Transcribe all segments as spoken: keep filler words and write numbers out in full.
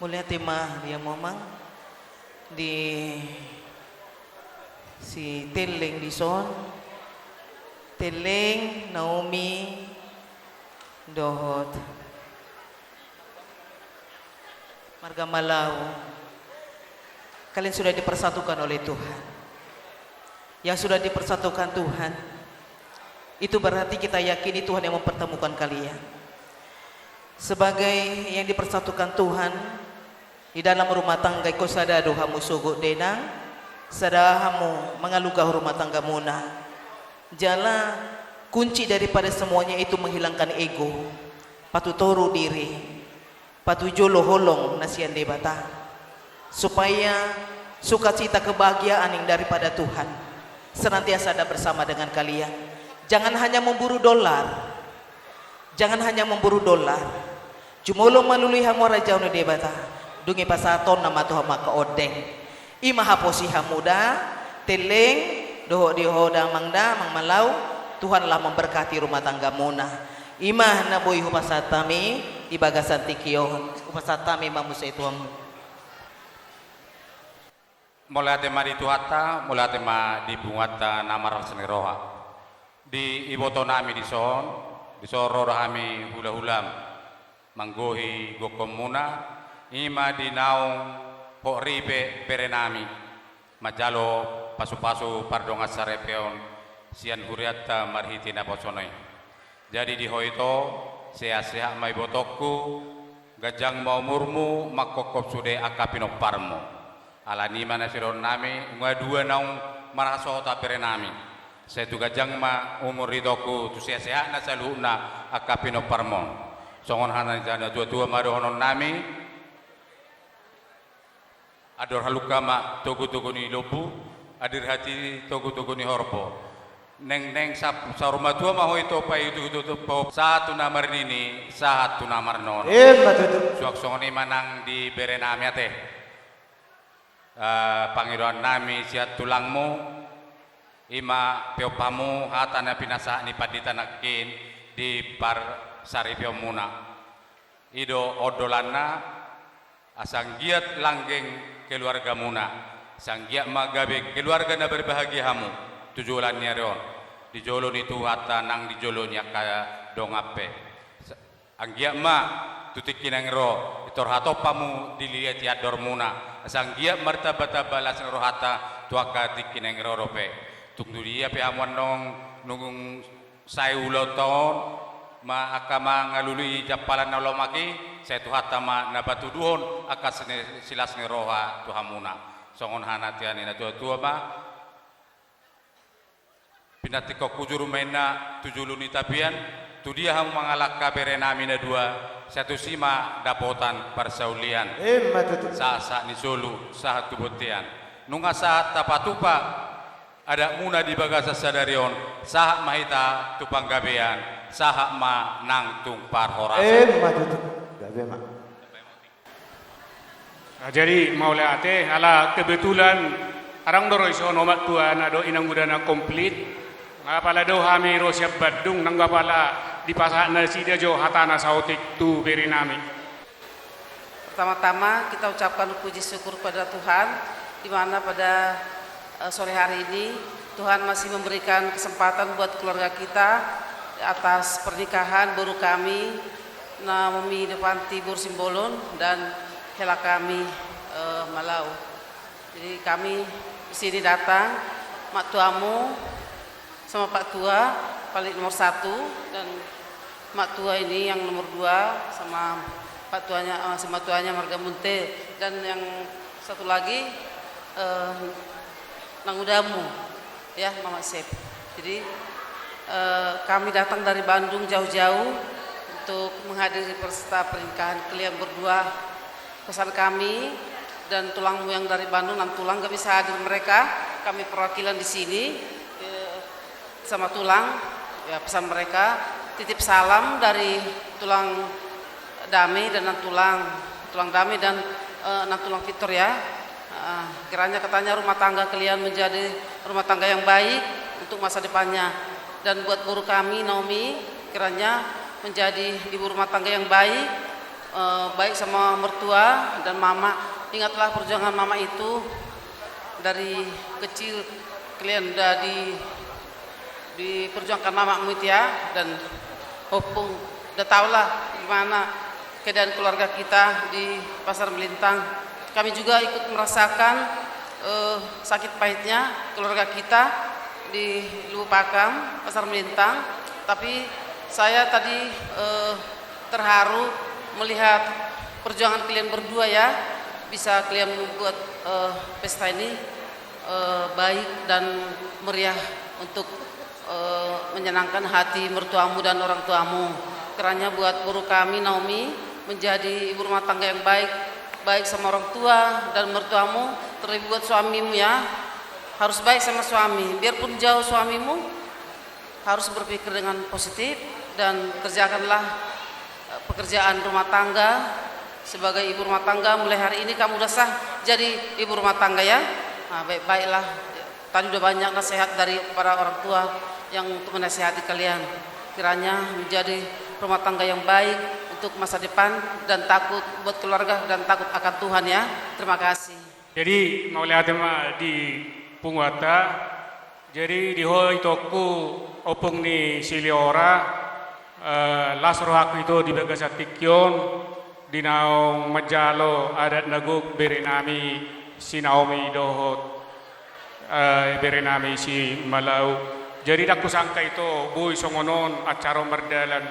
Mauliate ma di hamu amang, di si Telleng dison, Telleng, Naomi, dohot marga Malau. Kalian sudah dipersatukan oleh Tuhan. Yang sudah dipersatukan Tuhan, itu berarti kita yakini Tuhan yang mempertemukan kalian. Sebagai yang dipersatukan Tuhan di dalam rumah tangga, ingkon sada do hamu sogot denang, sada hamu mangalugahon rumah tanggamuna. Jala kunci daripada semuanya itu menghilangkan ego, patutoru diri, patujolo holong na sian Debata, supaya sukacita kebahagiaan yang daripada Tuhan senantiasa ada bersama dengan kalian. Jangan hanya memburu dolar, jangan hanya memburu dolar. Jumolo ma lului hamu harajaon ni Debata, dung i pasahatonna ma tu hamu angka ondeng. I ma haposi hamu da, Telleng, dohot di ho da amang da, amang Malau, Tuhanlah memberkati rumah tanggamuna. I ma na boi hupasahat hami di bagasan tingki on, hupasahat hami ma muse tu hamu. Mauliate ma di Tuhanta, mauliate ma di punguanta na marlas ni roha. Di ibotonami dison, dison ro do hami hulahulam manggohi gokhonmuna, i ma di naung hot ripe berenami, manjalo pasupasu pardongan saripeon sian hurianta marhite naposo i. Jadi di ho ito, sehatsehat ma ibotongku, ganjang ma umurmu, mangkophop sude angka pinomparmu. Alani i ma na sidohononnami, nunga dua naung marhasohotan berenami. Sai tu ganjang ma umur ni itongku, tu sehatsehatna saluhutna angka pinomparmon. Songon hata ni natuatua ma dohononnami: Andor halumpang ma togutogu ni lombu, andor hati togutogu ni horbo. Naeng, naeng sa-, saur matua ma ho ito, paihutihut pahompu, sahat tu na marnini, sahat tu na marnono. Emma tutu. Suang songon i ma nang di berenami ate. Eh, pangidoannami sian tulangmu, i ma pahompu hamu hata na pinasahat ni pandita nangkin di parsaripeonmuna. I do ondolanna, asa anggiat langgeng keluargamuna, asa anggiat ma gabe keluarga na berbahagia hamu tu joloan ni ari on, di jolo ni Tuhanta nang di jolo ni angka dongan pe. Sa-, anggiat ma tu tingki naeng ro, pintor hatop hamu diliati andormuna, asa anggiat martambatamba las ni rohanta tu angka tingki naeng ro dope. Tung tu dia pe hamu annon nunga sae ulaonta on, ma angka mangalului jampalan na lomak i, sai Tuhanta ma na patuduhon angka sine-, silas ni roha tu hamuna. Songon hata ni natuatua ma: Pinantikhon hujur ma inna tu julu ni tapian, tu dia hamu mangalangka berenami na dua, sai tusi ma dapotan parsaulian. Emma tutu. Sahat sahat ni solu, sahat tu bontean. Nunga sahat tapatupa adatmuna di bagasan sadari on, sahat ma hita tu panggabean, sahat ma nang tung parhorasan. Emma tutu. Gabe ma. Nah, jadi mauliate, ala kebetulan adong do ro dison omak tua na dohot inang muda na komplit. Nunga pala do hami ro sian Bandung, nunga pala dipasahat nasida jo hata na saotik tu berenami. Pertama-tama kita ucapkan puji syukur pada Tuhan, di mana pada, eh, sore hari ini Tuhan masih memberikan kesempatan buat keluarga kita atas pernikahan boru kami, Naomi Devanti boru Simbolon dan hela kami, eh, Malau. Jadi kami di sini datang, mak tuamu, sama Pak Tua, paling nomor satu, dan Mak Tua ini yang nomor dua, sama Pak Tuanya, eh, sama Tuanya marga Munte, dan yang satu lagi, eh, nangudamu, ya, Mama Sep. Jadi, eh, kami datang dari Bandung jauh-jauh untuk menghadiri pesta pernikahan kalian berdua. Pesan kami dan tulangmu yang dari Bandung, dan tulang nggak bisa hadir mereka, kami perwakilan di sini, eh, sama tulang, ya, pesan mereka, titip salam dari tulang Dame dan nantulang, tulang Dame dan, eh, nantulang Victor, ya. Eh, kiranya katanya rumah tangga kalian menjadi rumah tangga yang baik untuk masa depannya. Dan buat boru kami, Naomi, kiranya menjadi ibu rumah tangga yang baik, Eh, baik sama mertua dan mama. Ingatlah perjuangan mama itu dari kecil kalian udah di, diperjuangkan mamamu itu ya, dan Opung udah tahulah gimana keadaan keluarga kita di Pasar Melintang. Kami juga ikut merasakan eh, sakit pahitnya keluarga kita di Lubuk Pakam, Pasar Melintang. Tapi saya tadi eh, terharu melihat perjuangan kalian berdua ya, bisa kalian membuat eh, pesta ini eh, baik dan meriah untuk eh, menyenangkan hati mertuamu dan orang tuamu. Kiranya buat boru kami Naomi menjadi ibu rumah tangga yang baik, baik sama orang tua dan mertuamu, terlebih buat suamimu ya. Harus baik sama suami, biarpun jauh suamimu, harus berpikir dengan positif dan kerjakanlah eh, pekerjaan rumah tangga. Sebagai ibu rumah tangga, mulai hari ini kamu udah sah jadi ibu rumah tangga ya. Nah, baik-baiklah. Tadi udah banyak nasihat dari para orang tua yang untuk menasihati kalian. Kiranya menjadi rumah tangga yang baik untuk masa depan dan takut buat keluarga dan takut akan Tuhan ya. Terima kasih. Jadi, mauliate ma di punguanta. Jadi, di ho itongku, ompung ni si Liora, eh, las rohangku ito di bagasan tingki on, di naung manjalo adat na gok bere nami si Naomi dohot eh, bere nami si Malau. Jadi ndang husangka ito boi songon on acara on mardalan.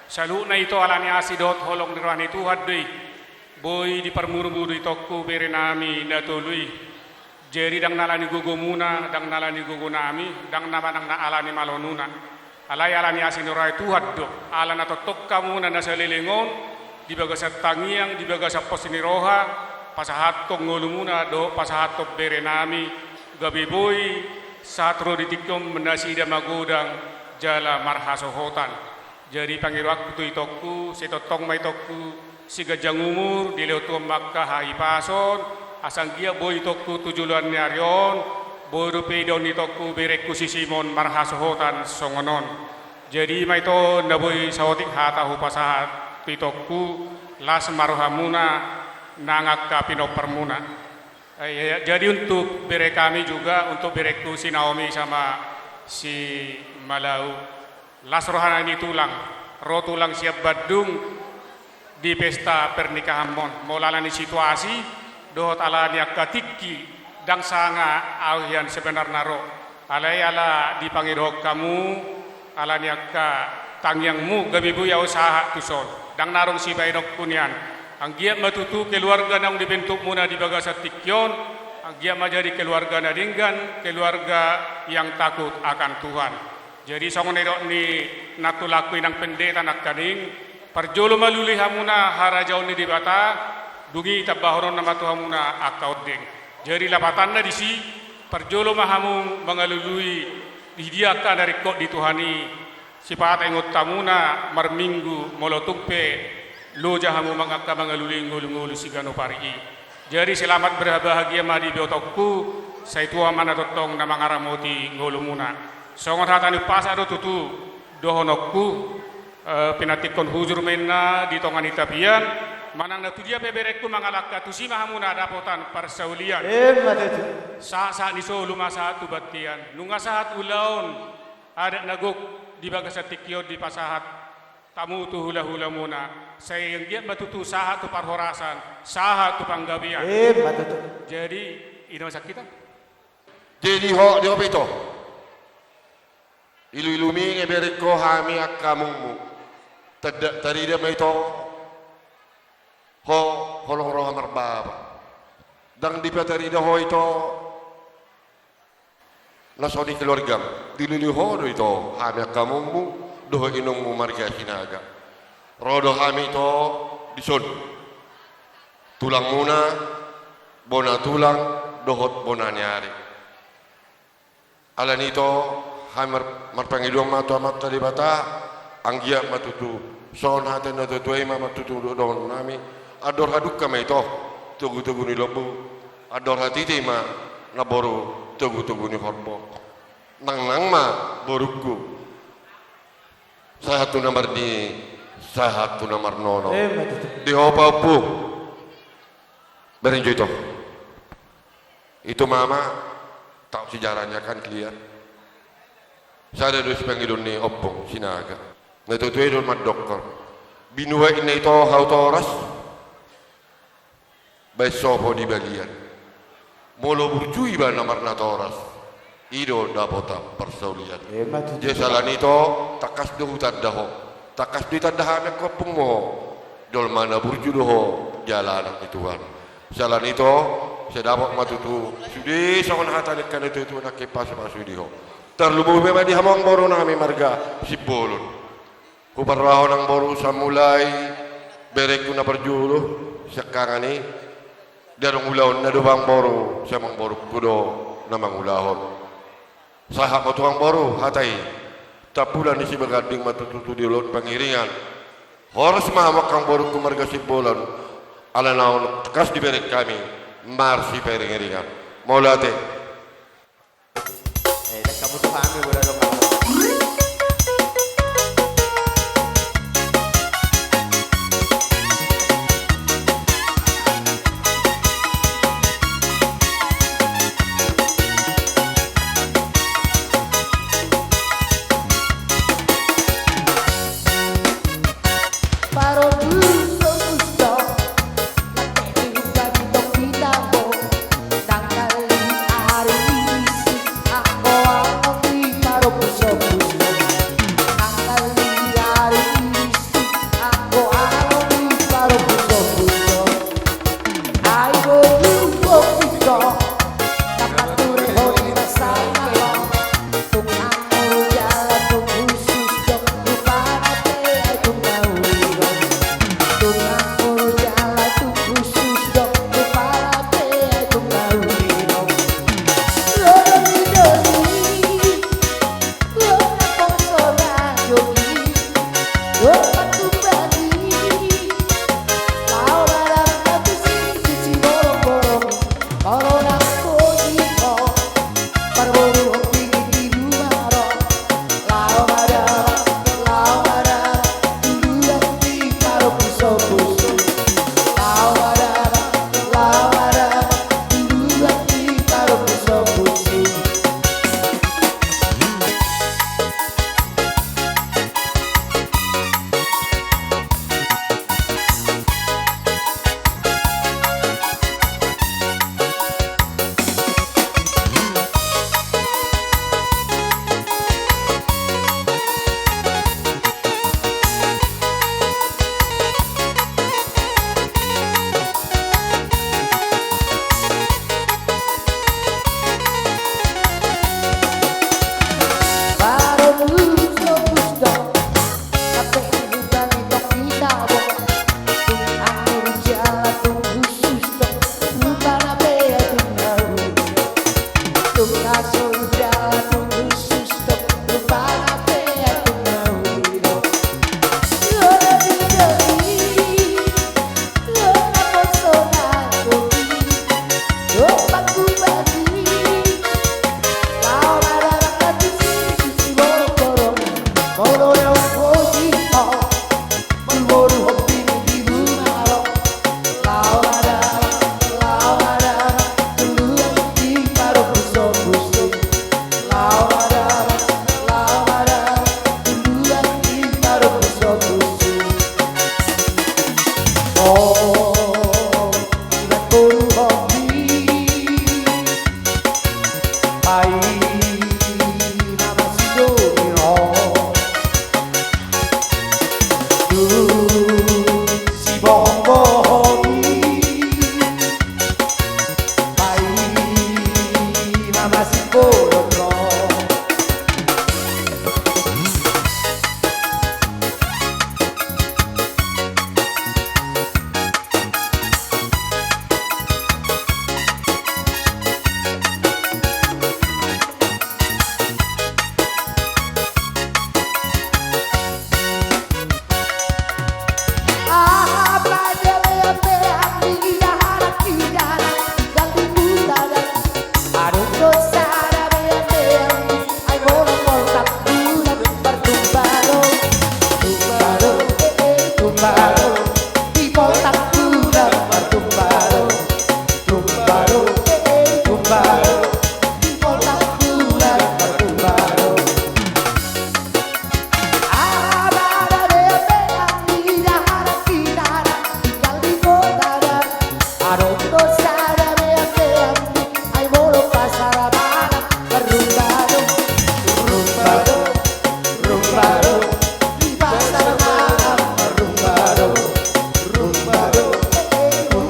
Saluhutna ito alani asi dohot holong ni roha ni Tuhan do i. Boi diparmurmur itongku bere nami na tolu i. Jadi ndang na alani gogomuna, ndang na alani gogo nami, ndang na manang na alani malonuna. Alai alani asi ni roha ni Tuhan do, ala na tongtong hamuna na saleleng on, di bagasan tangiang, di bagasan pos ni roha, pasahathon ngolumuna dohot pasahathon bere nami, gabe boi sahat ro di tingki on nasida magodang jala marhasohotan. Jadi pangidoanku tu itongku, sai tongtong ma itongku, siganjang umur, dilehon Tuhan ma angka hahipason, asa anggiat boi itongku tu joloan ni ari on, boi dope idaon ni itongku berengku si Simon marhasohotan songon on. Jadi i ma ito na boi saotik hata hupasahat tu itongku, las ma rohamuna nang angka pinomparmuna. Eh, ya, ya. Jadi untuk bere kami juga, untuk berengku si Naomi sama si Malau. Las rohana ni tulang, ro tulang sian Bandung di pesta pernikahanmon. Molo alani situasi dohot alani angka tingki, ndang sanga au hian sebenarna ro. Alai ala dipangidohon hamu, alani angka tangiangmu, gabe boi au sahat tuson. Ndang na adong sibahenonku nian. Anggiat ma tutu keluarga naung dibentukmuna di bagasan tingki on, anggiat ma jadi keluarga na denggan, keluarga yang takut akan Tuhan. Jadi songon nidok ni nantulangku inang pendeta nangkaning, parjolo ma lului hamuna harajaon ni Debata, dung i tambahononna ma tu hamuna angka ondeng. Jadi lapatanna disi, parjolo ma hamu mangalului di dia angka na ringkot di Tuhan i, sipata ingot hamuna marminggu molo tung pe loja hamu mangalului ngolungolu siganup ari i. Jadi selamat berbahagia ma di ibotongku, sai tua ma na tongtong na mangaramoti ngolumuna. Songon hata ni umpasa do tutu dohononku, eh, pinantikkon hujur ma inna di tonga ni tapian, manang na tudia pe berengku mangalangka tusi ma hamuna dapotan parsaulian. Emma tutu. Sahat-sahat ni solu ma sahat tu bontean. Nunga sahat ulaon adat na gok di bagasan tingki on dipasahat hamu tu hula-hulamuna, sai anggiat ma tutu sahat tu parhorasan, sahat tu panggabean. Emma tutu. Jadi, i do ma sian hita. Jadi ho, di ho pe ito. Ilu-ilu mine berengko hami angka mungmu. Tanda tarida ma ito ho holong roha marbaba. Ndang dipatarida ho ito na so di keluargam, dilului ho do ito hami angka mungmu dohot inongmu marga Sinaga. Ro do hami ito dison, tulangmuna, bona tulang dohot bona ni ari. Alani ito hami mar-, marpangidoan ma tu Amanta Debata, anggiat ma tutu songon hata ni natuatua i ma martutu dohononnami, andor hadungka ma ito togutogu ni lombu, andor hatiti ma namboru togutogu ni horbo. Nangnang ma borungku, sahat tu na marnini, Sahat tu na marnono. Emma tutu. Di ho pa ompung. Bereng jo ito. Ito mama, taon sejarahnya kan kalian. Sada do sipangido ni ompung Sinaga. Na tutu i do mandok. Binuat inna ito hau toras. Baen sopo di balian. Molo burju iba na marnatoras, i do dapotan parsaulian. Emma tutu. Jadi sala ni ito, tangkas do hutanda ho. Tangkas do itanda hami angka ompungmu ho. Jolma na burju do ho, jala anak ni Tuhan. Sala ni ito, sai dapot ma tutu sude songon hata ni angka na tuatua nangkin pasupasu di ho. Tarlumobi ma di hamu amangboru nami marga Simbolon. Huparrohahon amangboru, sai mulai berengku na parjolo siangkangan i, di adong ulaonna do amangboru, sai amangborungku do na mangulahon. Sahat ma tu amangboru hata i. Tampulan ni Sibaganding ma tutu tu joloan pangiringan. Horas ma hamu angka amangborungku marga Simbolon. Ala naung tangkas dibereng hami marsipangiringan. Mauliate. Eh, dan kamu tuh kami udah dong.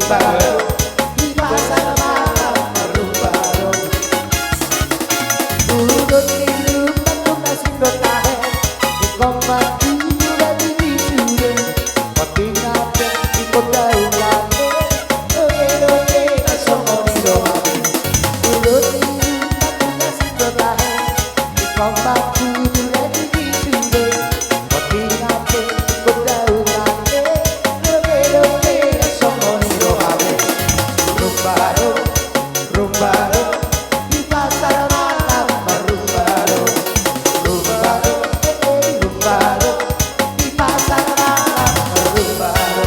Rumba do, di pasar malam rumba do. Udut ni rumba tu na singgot tahe, ingkon mangkudu na di sude. Pati ngape ingkon daun lande, doge doge na songon i do ate. Udut ni rumba tu na singgot tahe, ingkon mangkudu na di sude. Pati ngape ingkon daun lande, doge doge na songon i do ate. Rumba do, rumba do, di pasar malam marrumba do. Rumba do, eh, eh, rumba do, di pasar malam marrumba do.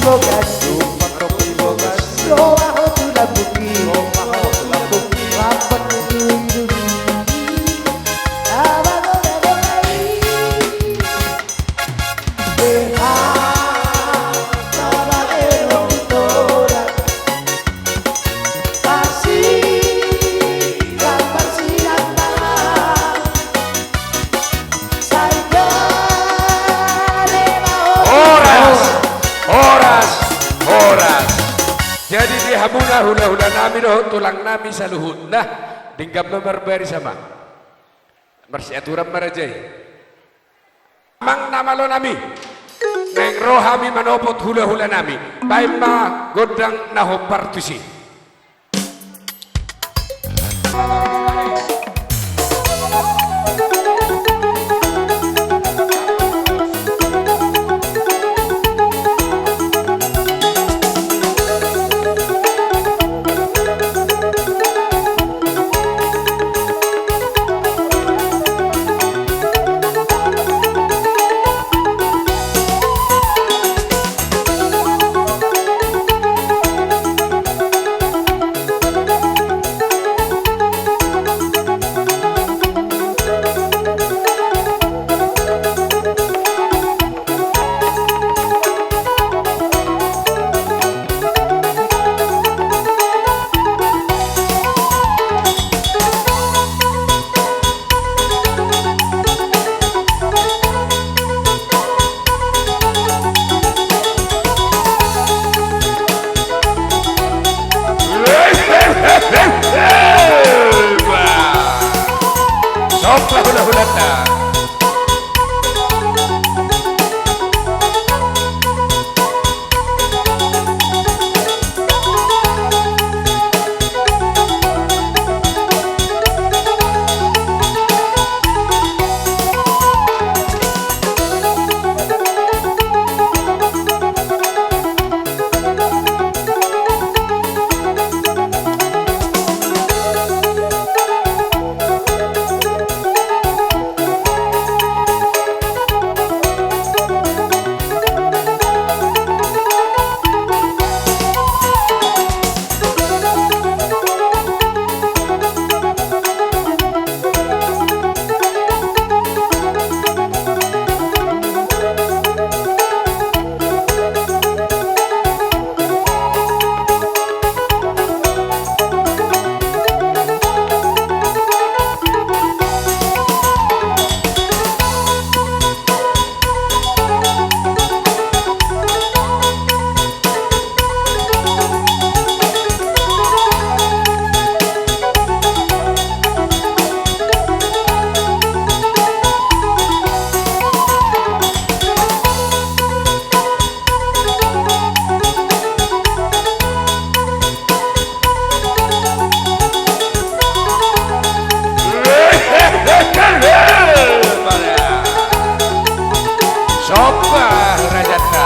Bogas, bogas, bogas. Loba ho tu lambungki, loba ho tu lambungki. Lambat ni dulu. Abang udah mulai. Horas, horas, horas. Jadi di hamuna hulahula nami dohot tulang nami saluhutna, denggan ma marbaris, amang. Marsiaturan ma raja i. Amang na malo nami, naeng ro hami manopot hulahula nami, baen ma gondang na hombar tusi. Sop ma hulahulanta. Sopa rajata.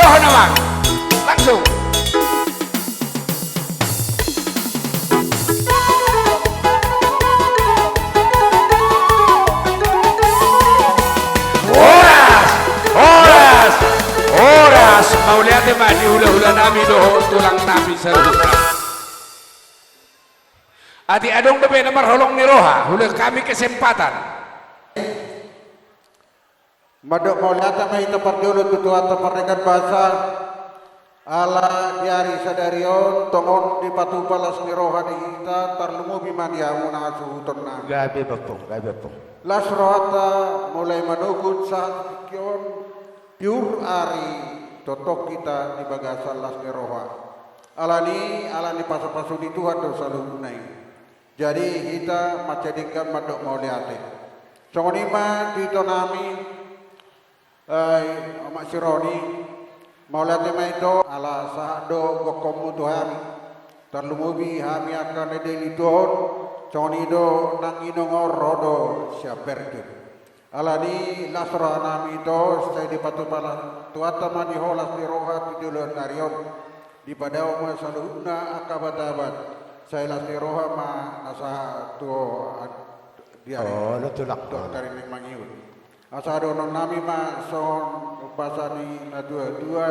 Dohon amang. Langsung. Horas, horas, horas. Mauliate ma di hulahula nami dohot tulang nami saluhutna. Atik adong dope na marholong ni roha, huulahon hami kesempatan. Mandok mauliate ma hita parjolo tu Tuhanta pardenggan basa, ala di ari sadari on tongon dipatupa las ni roha di hita, tarlumobi ma di hamu na hasuhuton nami. Gabe bapung, gabe bapung. Las rohanta mulai manogot sahat tingki on, piur ari tongtong hita di bagasan las ni roha. Alani, alani pasupasu ni Tuhan do saluhutna i. Jadi hita mansai denggan mandok mauliate. Songon i ma di ito nami, eh, Amak Sironi, mauliate ma ito ala sahat do gokhonmu tu hami. Tarlumobi hami angka na dilehon, songon i do nang inong on ro do sian Pertur. Alani las roha nami ito, sai dipatupa Tuhanta ma di ho las ni roha tu joloan ni ari on. Dipadao ma saluhutna angka abat-abat, sai las ni roha ma na sahat tu ho di ari on. Olo tulang. Dohot ari na mangihut. Asa dohonon nami ma songon basa ni na tua-tua.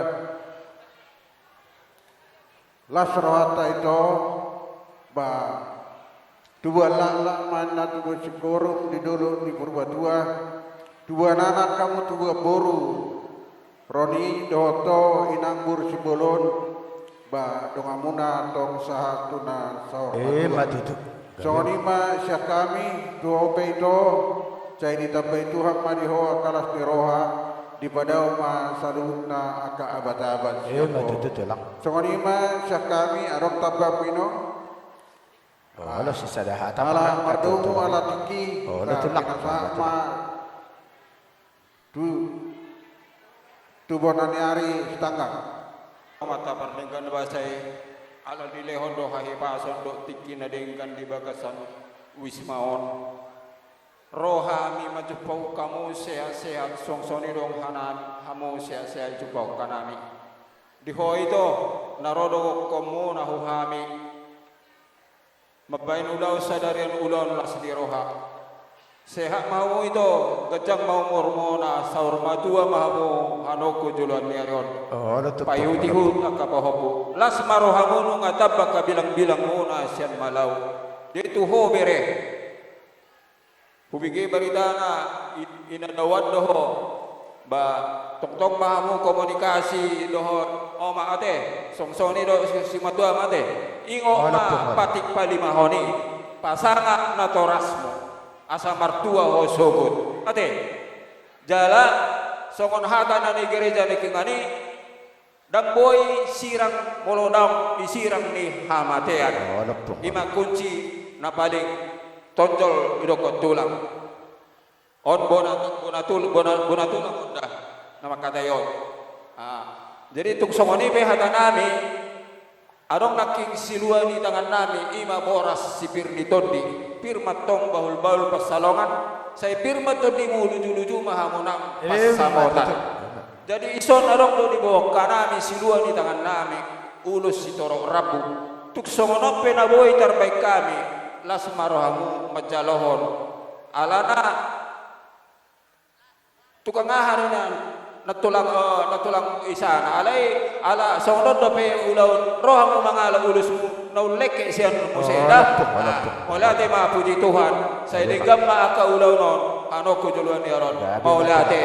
Las rohanta ito, ba, tubuan laklak ma na tubuan singkoru di dolok ni Purbatua, tubuan anak hamu tubuan boru, Roni dohot ho inang boru Simbolon, ba, donganmuna tong sahat tu na saur matua. Emma tutu. Songon i ma sian hami, tu ho pe ito, sai ditambai Tuhan ma di ho angka las ni roha, dipadao ma saluhutna angka abat-abat sian ho. Emma tutu tulang. Songon i ma sian hami, adong tamba mino. Olo, sisada hata. Ala mardomu ala tingki. Olo tulang. Pinasahat ma. Tu, tu bona ni ari sitanggang. Amanta pardenggan basa i, ala dilehon do hahipason dohot tingki na denggan di bagasan wisma on. Ro hami manjumpai hamu sehat-sehat, songon i do hami, hamu sehat-sehat jumpahon hami. Di ho ito, na ro do gokhonmuna tu hami. Mambahen ulaon sadari on ulaon las ni roha. Sehat ma hamu ito, ganjang ma umurmuna, saur matua ma hamu, anokku joloan ni ari on. Paihut-ihut angka pahompu. Las ma rohamuna, nunga tamba angka bilang-bilangmuna sian Malau. Di tu ho bere. Hubege baritana, i-, inanawan do ho. Ba, tongtong ma hamu komunikasi dohot, o ma ate, songon i do si, si matua ma ate. Ingot ma patik palimahon i, pasangap natorasmu, asa martua ho sogot. Ate, jala, songon hata na di gereja nangkiningan i, ndang boi sirang molo ndang di sirang ni hamatean. I ma kunci na paling tonjol didokkon tulang. On bona, bona tul-, bona, bona tulang on da, na mangkatai on. Ah, jadi tung songon i pe hata nami, adong nangkin silua ni tangan nami, i ma boras si pir ni tondi, pir ma tong bahul-bahul pansalongan, sai pir ma tondimu, luju-luju ma hamu nang pansamotan. Jadi ison adong do diboan hami silua ni tangan nami, ulos sitorop rambu. Tung songon on pe na boi tarbahen hami, las ma rohamu manjalohon. Alana, tukang aha do na, na tulang, eh, na tulang isana. Alai, ala songon on dope ulaon rohamu mangalap ulosmu, na umlengkek sian muse da. Mauliate ma puji Tuhan, sai denggan ma angka ulaon on, anokku joloan ni ari on. Mauliate.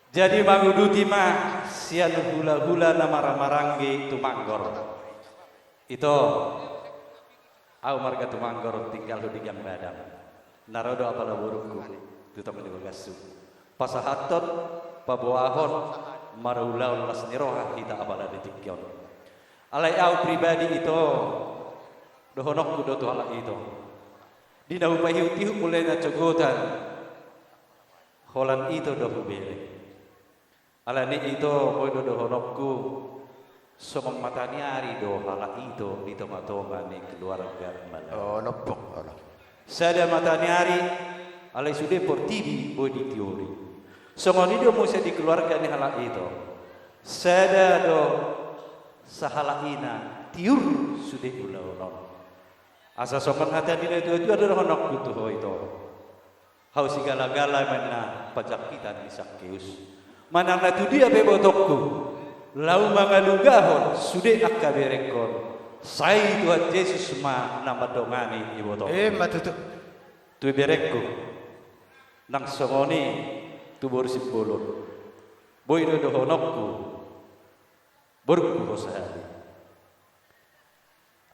Jadi manguduti ma sian hula-hula na marhaha-maranggi Tumanggor. Ito, au marga Tumanggor tinggalhu di Gang Badang. Na ro do apala borungku tu tonga ni bagashu. Pasahathon, paboahon, marulaon las ni roha hita apala di tingki on. Alai au pribadi ito, dohononku do tu halak ito. Di na hupaihut-ihut mulai na cogotan. Holan ito do hubere. Alani ito, boi do dohononku, songon mata ni ari do halak ito di tonga-tonga ni keluarga Malau. Sada mata ni ari, alai sude portibi boi ditiuri. Songon i do muse di keluarga ni halak ito. Sada do sahalak ina tiur sude ulaon on. Asa songon hata ni natuatua do dohononku tu ho ito. Hau sigalagala ma na pajangkitan ni Sakeus. Manang na tu dia pe ibotongku, laho mangalugahon sude angka berengkon, sai Tuhan Jesus ma na mandongani ibotongku. Ima tutu. Tu berengku, nang songon i tu boru Simbolon. Boi do dohononku, borungku ho sahali.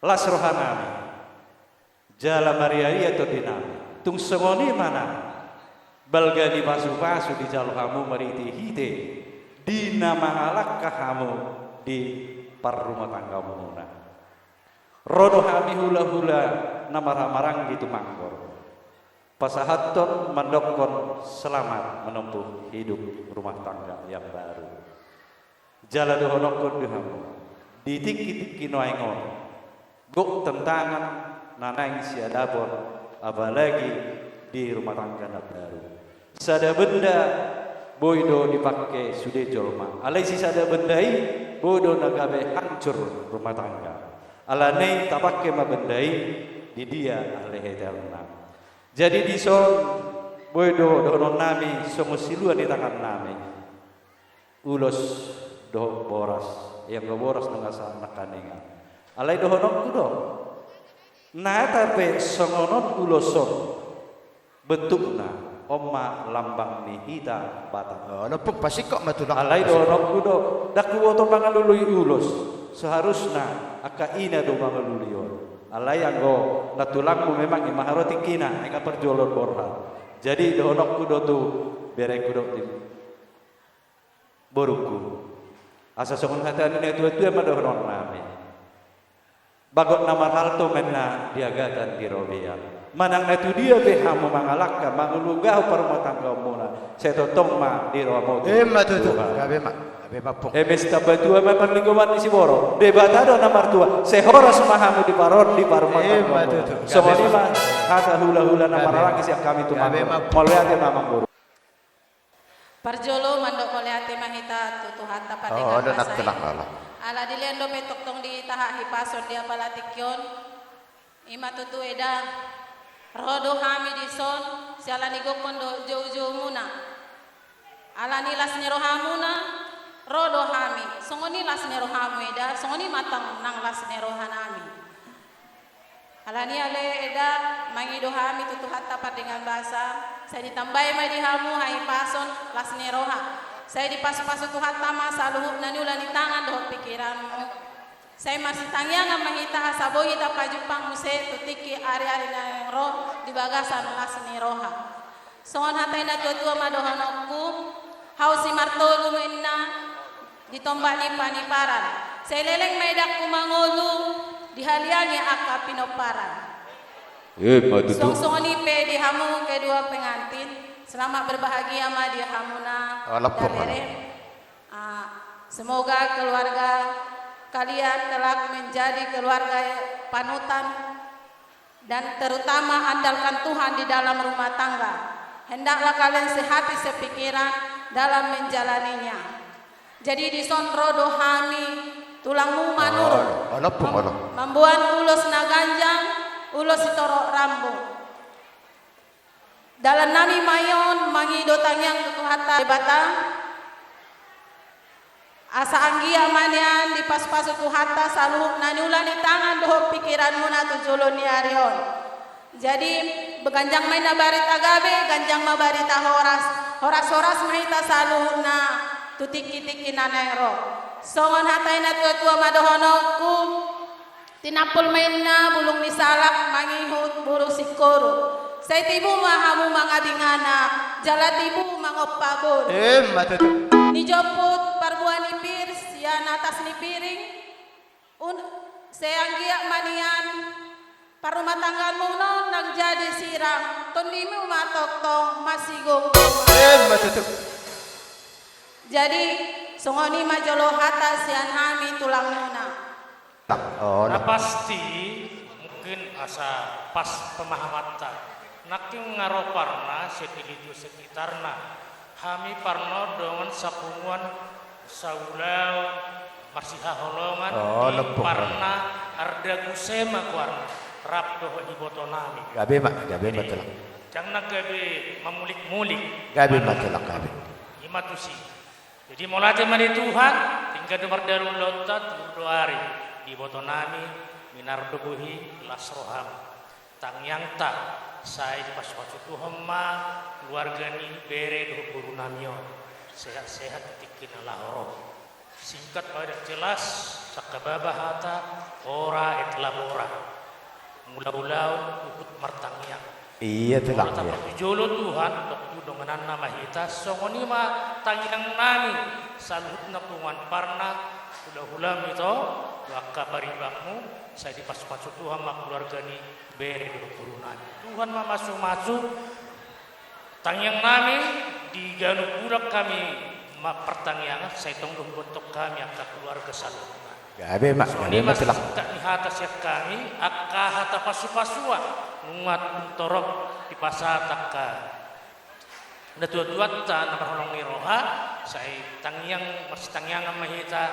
Las rohanami, jala marria-ria tondinami. Tung songon i ma na balga ni pasupasu dijalo hamu marhitehite di na mangalangka hamu di parrumatanggaonmuna. Ro do hami hulahula na marhahamaranggi Tumanggur. Pasahathon mandokkon selamat menempuh hidup rumah tangga yang baru. Jala dohononku di hamu, di tingki-tingki nuaeng on, gok tantangan na naeng siadapon, apalagi di rumah tangga na baru. Sada benda boi do dipangke sude jolma. Alai sisada benda i boi do na gabe hancur rumah tangga. Alani i tapangke ma benda i di dia ale heterna. Jadi dison boi do dohononnami songon silua ni tangannami. Ulos dohot boras, ianggo boras nunga sahat nangkaningan. Alai dohononku do, nata pe songon on ulos on bentukna, on ma lambang ni hita Batak. Oh, lompung, pasingkop ma tulang. Alai dohononku do, ndang huboto mangalului ulos, seharusna angka ina do mangalului on. Alai anggo na tulangmu memang i ma harotingkina, ai nga parjolo borhat. Jadi dohononku do tu berengku dohot di borungku. Asa songon hata ni natuatua ma dohononnami. Bagot na marhalto ma inna di agatan di robean. Manang na tu dia pe hamu mangalangka, mangalugahon parrumatanggaonmuna, sai tongtong ma di rohamu. Ima tutu. Gabe ma, gabe ma, Ompung. Eme sitambatua ma parlinggoman ni siborok. Debata do na martua. Sai horas ma hamu di paror di parrumatanggaonmuna. Ima tutu. Songon i ma hata hulahula na marhahamaranggi sian hami Tumanggur. Mauliate ma, Amangboru. Parjolo mandok mauliate ma hita tu Tuhanta Pardekarna. Ala dilean dope tongtong ditahan hipason di apala tingki on. Ima tutu eda, ro do hami dison, siala ni gokhon dohot joujoumuna. Alani las ni rohamuna, ro do hami, songon i las ni rohamu eda, songon i ma tong nang las ni rohanami. Alani i ale eda, mangido hami tu Tuhanta pardenggan basa, sai ditambai ma di hamu hahipason las ni roha. Sai dipasupasu Tuhanta ma saluhutna ni ula ni tangan dohot pikiranmu. Sai marsitangiangan ma hita asa boi hita pajumpang muse tu tingki ariari naeng ro di bagasan las ni roha. Songon hata ni natuatua ma dohononku, hau simartolu ma inna di tombak ni paniparan. Sai leleng ma edangku mangolu, dihaliangi angka pinomparan. Ima tutu. Songon i pe di hamu kedua pengantin, selamat berbahagia ma di hamuna. Ala pokokna. Dabere. Ah, semoga keluarga kalian kelak menjadi keluarga panutan dan terutama andalkan Tuhan di dalam rumah tangga. Hendaklah kalian sehati sepikiran dalam menjalaninya. Jadi dison ro do hami tulangmu manurung. Oh, ala pokokna. Mem-, mamboan ulos na ganjang, ulos sitorop rambu. Dalannami ma i on mangido tangiang tu Tuhanta Debata. Asa anggiat ma nian dipasupasu Tuhanta saluhutna ni ula ni tangan dohot pikiranmuna tu jolo ni ari on. Jadi, ganjang ma inna barita gabe, ganjang ma barita horas. Horas-horas ma hita saluhutna tu tingki-tingki na naeng ro. Songon hata ni natuatua ma dohononku. Tinampul ma inna bulung ni salak mangihut bulung singkoru. Sai tibu ma hamu mangabing anak, jala tibu mangompa boru. Ima tutu. Nijomput parbue ni pir sian atas ni piring. Un-, sai anggiat ma nian parrumatanggaanmuna on ndang jadi sirang, tondimu ma tongtong masigomgoman. Ima tutu. Jadi, songon i ma jolo hata sian hami tulangmuna. Oh, na pasti, mungkin asa pas pemahamanta. Nangkin nga ro parna, segi di sekitarna. Hami parna dongan sapunguan, Saulaon marsihaholongan. Oh, di lompok. Parna Arda Gusema goarna, rap dohot ibotonami. Gabe ma, gabe ma. Jadi, tulang. Jang na gabe mamulik-mulik. Gabe ma, tulang, gabe. Ima tusi. Jadi mauliate ma di Tuhan, denggan do mardalan ulaonta, tiur do ari di ibotonami, minar do bohi, las roham. Tangiangta, sai dipasu-pasu Tuhan ma keluarga ni bere dohot borunami on, sehat-sehat di tingki na laho ro. Singkat padat jelas, sangkababa hata, ora et labora. Mangula ulaon huhut martangiang. Iya, tulang, iya. Molo tapatujolo Tuhan, tongtong dongananna ma hita, songon i ma tangiangnami, saluhutna punguan Parna, hula-hulam ito, dohot angka paribanmu, sai dipasu-pasu Tuhan ma keluarga ni bere dohot borunami. Tuhan ma masu-masu, tangiangnami di ganup bulan hami ma partangiangan, sai tong do huboanhon hami angka keluarga saluhutna. Gabe ma, gabe ma, tulang. Songon i ma singkat ni hata sian hami, angka hata pasu-pasuan, nunga tung torop dipasahat angka natua-tuanta na marholong ni roha, sai tangiang, marsitangiangan ma hita,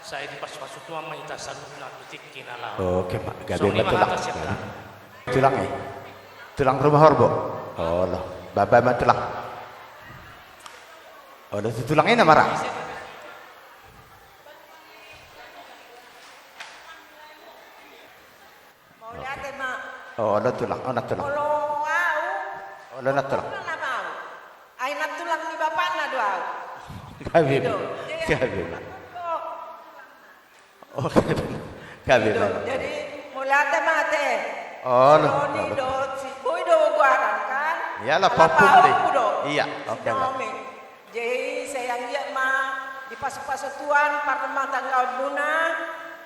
sai dipasu-pasu Tuhan ma hita saluhutna di tingki na laho. Oke, ma, gabe ma, tulang. Songon i ma hata sian hami. Tulang, eh. Tulang Rumah Horbo. Olo, baba ma, tulang. Olo, tu tulang i na mara. Mauliate ma. Olo, tulang, olo, tulang. Olo, au. Olo, na tulang. Olo, na tulang. Ai na tulang ni bapakna do au. Gabe ma. Gabe ma. Oke, gabe ma. Jadi, mauliate ma ate. Olo, olo. Soni do, si boi do goaran kan? Iya, Lapaompu do. Iya, oke lah. Jadi, sai anggiat ma dipasu-pasu Tuhan parrumatanggaonmuna,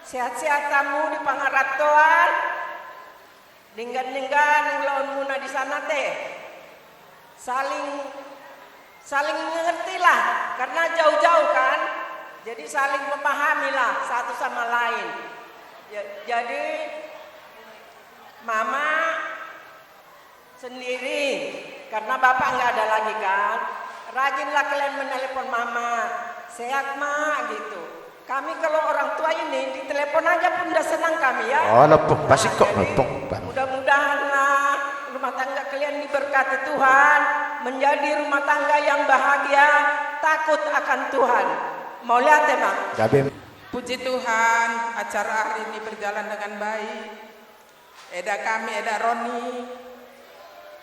sehat-sehat hamu di pangarantoan, denggan-denggan ulaonmuna di sana ate. Saling, saling mengertilah, karena jauh-jauh kan. Jadi, saling memahamilah satu sama lain. Ja-, jadi, Mama sendiri, karena bapak nggak ada lagi kan, rajinlah kalian menelepon mama, sehat ma, gitu. Kami kalau orang tua ini ditelepon aja pun udah senang kami ya. Oh, lompok, pasingkop, nah, jadi, lompok. Mudah-mudahanlah rumah tangga kalian diberkati Tuhan, menjadi rumah tangga yang bahagia, takut akan Tuhan. Mauliate ma. Gabe. Puji Tuhan, acara hari ini berjalan dengan baik. Eda kami, Eda Roni,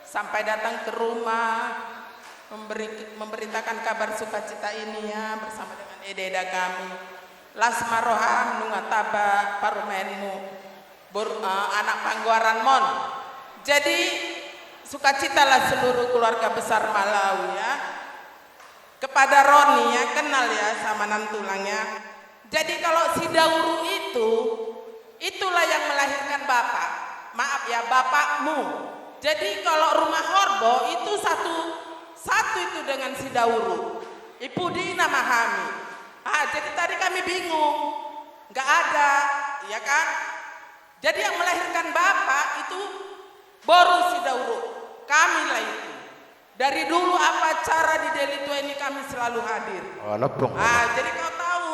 sampai datang ke rumah, memberi-, memberitakan kabar sukacita ini ya, bersama dengan eda-eda kami. Las ma roham, nunga tamba parumaenmu, bor-, eh, anak panggoaranmon. Jadi, sukacitalah seluruh keluarga besar Malawi ya. Kepada Roni ya, kenal ya sama nantulang ya. Jadi kalau si Dauru itu, itulah yang melahirkan bapak. Maaf ya, bapakmu. Jadi kalau rumah Horbo itu satu, satu itu dengan si Dauru. I pudi nama hami. Ah, jadi tadi kami bingung. Nggak ada, ya kan? Jadi yang melahirkan bapak itu boru si Dauru. Kami lah itu. Dari dulu apa acara di Deli Tua ini kami selalu hadir. Oh, lompok. Ah, jadi kau tahu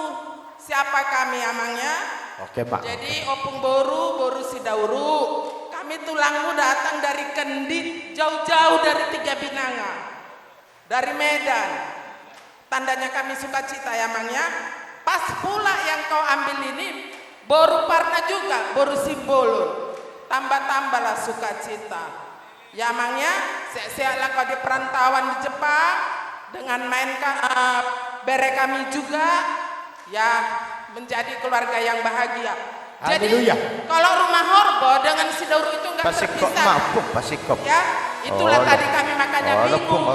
siapa kami, Amang, ya? Oke, Pak. Jadi, Ompung Boru, Boru Sidauru, kami tulangmu datang dari Kendit, jauh-jauh dari Tiga Binanga, dari Medan. Tandanya kami sukacita, ya, Mang, ya. Pas pula yang kau ambil ini, Boru Parna juga, Boru Simbolon. Tambah-tambahlah sukacita. Ya, Mang, ya, sehat-sehatlah kau di perantauan di Jepang, dengan main ka-, eh, bere kami juga, ya, menjadi keluarga yang bahagia. Jadi, haleluya, kalau rumah Horbo dengan Sidauru itu nggak terpisah. Pasikop, maaf, pasikop. Ya, itulah tadi kami makanya bingung.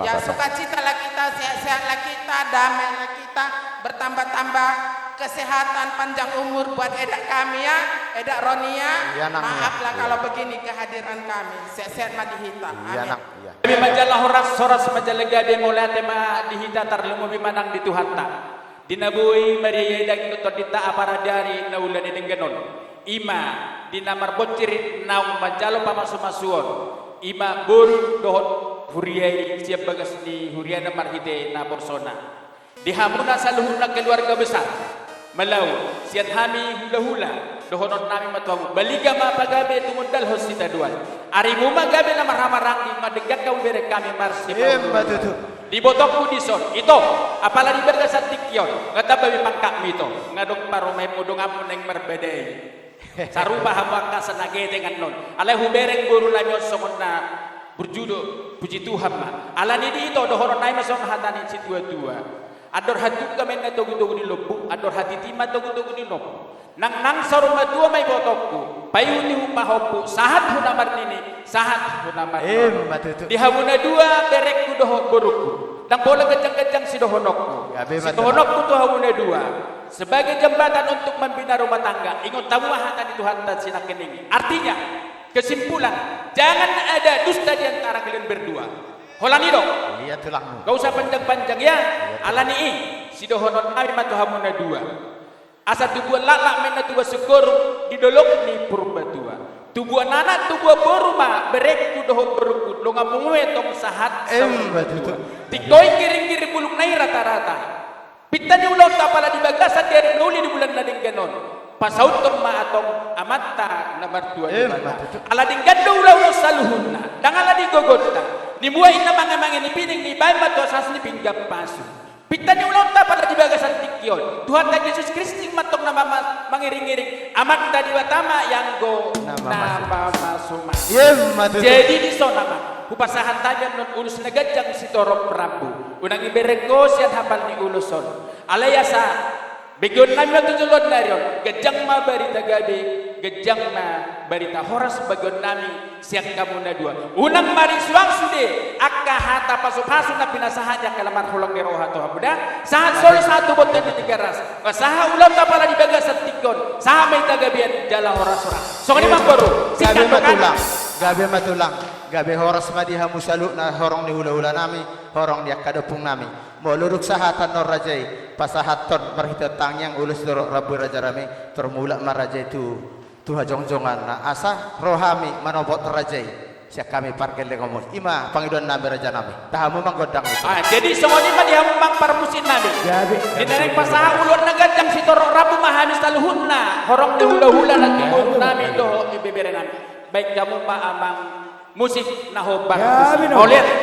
Ya, sukacitalah kita, sehat-sehatlah kita, damailah kita, bertambah-tambah kesehatan, panjang umur buat edak kami ya, edak Roni ya. Iya, Nang, ya. Maaflah kalau begini kehadiran kami. Sehat-sehat ma di hita. Iya, Nang, iya. Gabe ma jala horas, horas ma jala gabe, mauliate ma di hita, tarlumobi ma nang di Tuhanta. Di na boi mariaia daging dohot tondinta aparadari na ula ni denggan on. Ima di na marbonsir naung manjalo pamasumasuon. Ima boru dohot huria i sian bagas ni huriana marhite naporsona. Di hamuna saluhutna keluarga besar Malau, sian hami hulahula, dohonon nami ma tu hamu, baliga ma pagabe tumundalhon sitadoan. Arimu ma gabe na marhahamaranggi, mandenggan hamu bereng hami marsipaulu. Ima tutu. Di ibotongku dison, ito, apala di bagasan tingki on, nga tamba be pangkatmu ito, nga adong parumaenmu donganmu naeng marbadai. Sarupa hamu angka na getek annon. Alai hubereng boru nami on songon na burju do, puji Tuhan ma. Alani i ito, dohonon nami ma songon hata ni situatua. Andor hatungka ma inna togutogu ni lombu, andor hatiti ma togutogu ni lombu. Nangnang saur matua ma ibotongku, paihutihut ma hompu, sahat hu na marnini, sahat hu na marnono. Ima tutu. Di hamu na dua, berengku dohot borungku. Ndang pola ganjangganjang sidohononku. Gabe ma tulang. Sidohononku tu hamu na dua. Sebagai jembatan untuk membina rumah tangga, ingot hamu ma hata ni Tuhanta sinangkaning i. Artinya, kesimpulan, jangan ada dusta di antara kalian berdua. Holan i do. Ia tulangmu. Gak usah panjang-panjang ya. Ia tulang. Alani i, sidohonon nami ma tu hamu na dua. Asa tubuan laklak ma inna tubuan singkoru di dolok ni Purbatua. Tubuan anak, tubuan boru ma berengku dohot borungku, donganmu muse tong sahat saur matua. Ima tutu. Tingko i giring-giring bulungna i rata-rata. Pinta ni ulaonta apala di bagasan di ari na uli di bulan na denggan on, pasauthon ma antong Amanta na martua Debata. Ima tutu. Ala denggan do ulaon on saluhutna, ndang ala di gogonta. Nimuat inna mangemange ni pining, nibaen ma tu asoas ni pinggan pasu. Pinta ni ulaonta apala di bagasan tingki on, Tuhanta Jesus Kristus ma antong na ma-, mangiringiring, Amanta Debata ma i anggo na mamasumasu. Ima tutu. Jadi dison amang, hupasahat hami annon ulos na ganjang sitorop rambu. Unang ibereng ho sian hapal ni ulos on. Alai asa begeon nami ma tu joloan ni ari on, ganjang ma barita gabe, ganjang ma barita horas bageon nami sian hamu na dua. Unang marisuang sude angka hata pasupasu na pinasahat ni angka na marholong ni roha tu hamu da. Sahat solu, sahat tu bontean ni Tigaras. Sahat ulaonta apala di bagasan tingki on, sahat ma hita gabean jala horas-horas. Songon i ma boru. Gabe ma tulang. Gabe ma tulang. Gabe horas ma di hamu saluhutna, horong ni hulahula nami, horong ni angka ompung nami. Molo dung sahat annon raja i, pasahathon marhite tangiang ulos sitorop rambu i raja nami, tor mulak ma raja i tu, tu hajongjonganna, asa ro hami manombothon raja i sian hami pargellengonmuna. Ima pangidoan nami raja nami. Tahamu ma gondang i. Ah, jadi songon i ma di hamu amang parmusik nami. Jadi, di na naeng pasahat ulaon na ganjang sitorop rambu ma hami saluhutna, horong ni hulahula nang di boru nami dohot ibebere nami. Baen hamu ma amang musik na hombar. Jadi, musik. Mauliate.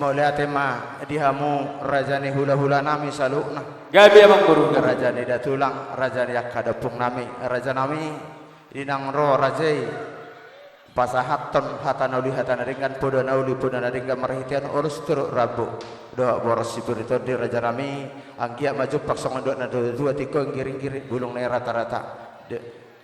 Mauliate ma di hamu raja ni hulahulanami saluhutna. Gabe amang boru. Raja ni datulang, raja ni angka dampung nami, raja nami, di naung ro raja i pasahathon hata na uli hata na denggan, poda na uli poda na denggan marhitean ulos turuk rambu dohot boros sipir ni tondi, raja nami, anggiat ma jumpang songon dok na dua tingko, inggiringgiring bulung na i ratarata. De,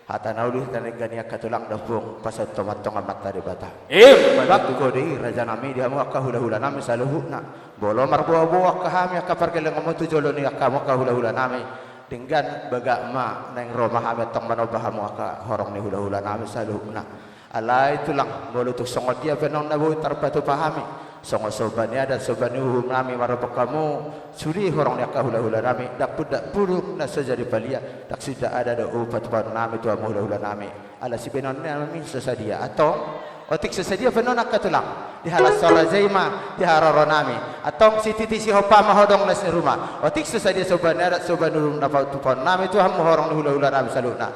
hata na uli hata na denggan ni angka tulang dampung, pasaut ma antong Amanta Debata. Emma tutu. Bangko do i raja nami di hamu angka hulahulanami saluhutna. Molo marboaboa angka hami angka pargellengonmu tu jolo ni angka hamu angka hulahulanami, denggan bagak ma naeng ro ma hami antong manomba hamu angka horong ni hulahulanami saluhutna. Alai tulang, molo tung songon dia pe annon na boi tarpatupa hami, songon somba ni adat somba ni uhum nami marhobas hamu, sude horong ni angka hulahulanami, ndang pun ndang bulung na so jadi palia, ndang sinda ada do upatupaon nami tu hamu hulahulanami. Ala sibaenon nami so sadia, antong otik so sadia pe annon angka tulang, dihalashon raja i ma di haroro nami. Antong sititi sihompa ma hodong las ni ruma. Otik so sadia somba ni adat somba ni uhum na patupaon nami tu hamu horong ni hulahulanami saluhutna.